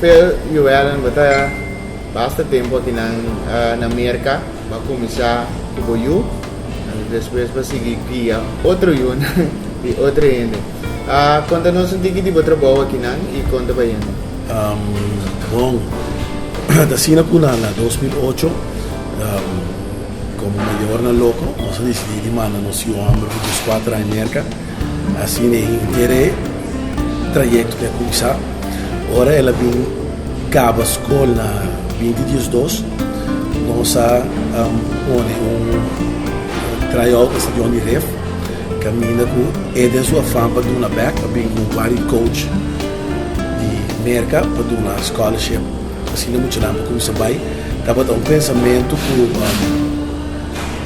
Phil Llewellyn, bo ta basta tempu akinan na Merka, bo a kuminsá ku bo yu, anto despues bo a sigui guia otro yunan di otro hende. Konta nos un tiki di bo trabou akinan i kon ta bayendo. Bon, ta asina ku na 2008 komo mayornan loko nos a disidí di manda nos yu hòmber ku 14 aña Merka. Asina e henter e trayekto ke a kuminsá. Ora el a bin kaba skol na 2012, nos a pone un tryout na stadion di Rif, kaminda ku e den su afan pa duna bèk a bin ku varios coach di Merka pa duna scholarship. Asina muchanan por kuminsá bai. Tabata un pensamentu ku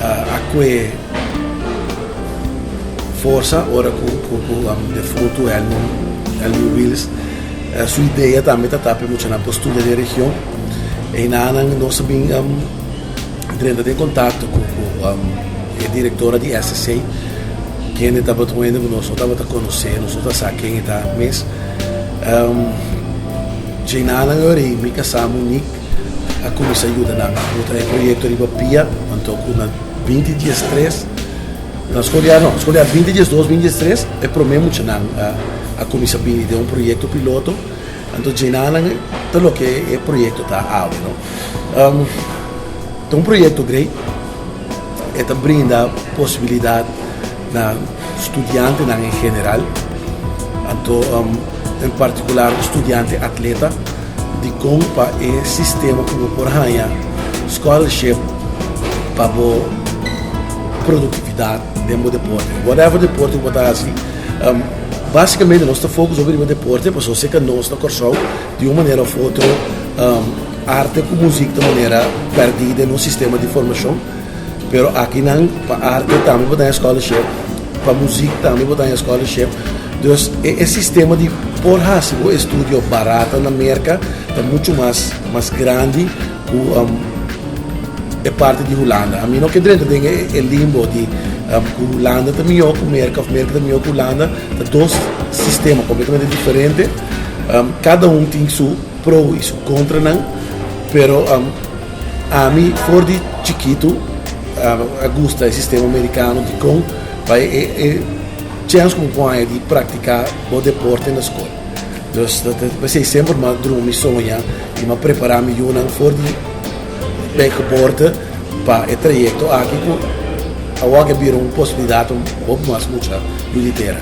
a kue. Forsa ora ku defuntu Elmo Wiels su idea tambe ta ta pa e muchanan por studia den region. Einanan nos a bin drenta den kontakto ku e direktora di SSC kende tabata un hende ku nos no tabata konosé, nos no ta sa ken e ta mes. Djeinanan ora ei mi kasá Monique a kuminsá yuda nan ku e proyekto riba pia anto ku na 2013 Na skol ya no, skol ya 2012, 2013 e prome muchanan a kuminsá bini den un proyekto piloto, anto djenanan ta loke e proyekto ta awe no. Ta un proyekto grei, e ta brinda posibilidat na studiantenan en general, anto en partikular studiante atleta dikon pa e sistema ku bo por haña scholarship pa bo produktividat den bo deporte. Whatever deporte ku bo ta hasi, basikamente nos ta focus hopi riba deporte pasobra seka nos na Kòrsou di un manera òf otro arte ku muzik ta manera pèrdí den nos sistema di formashon. Pero akinan pa arte tambe bo ta haña scholarship, pa muzik tambe bo ta haña scholarship. Dus e sistema di por hasi bo estudio barata na Merka ta muchu mas mas grandi ku e parti di Hulanda. Ami no ke drenta den e limbo di ku Hulanda ta mihó ku Merka òf Merka ta mihó ku Hulanda. Ta dos sistema kompletamente diferente. Kada un tin su pro i su kontranan, pero ami for di chikitu a gusta e sistema merikano dikon pa e chèns ku bo por haña di praktiká bo deporte na skol. Dus p'esei semper mi a drumi, soña i mi a prepará mi yunan for di bij geboorte pa e trayekto aki ku awor a bira un posibilidat pa hopi mas mucha yu di tera.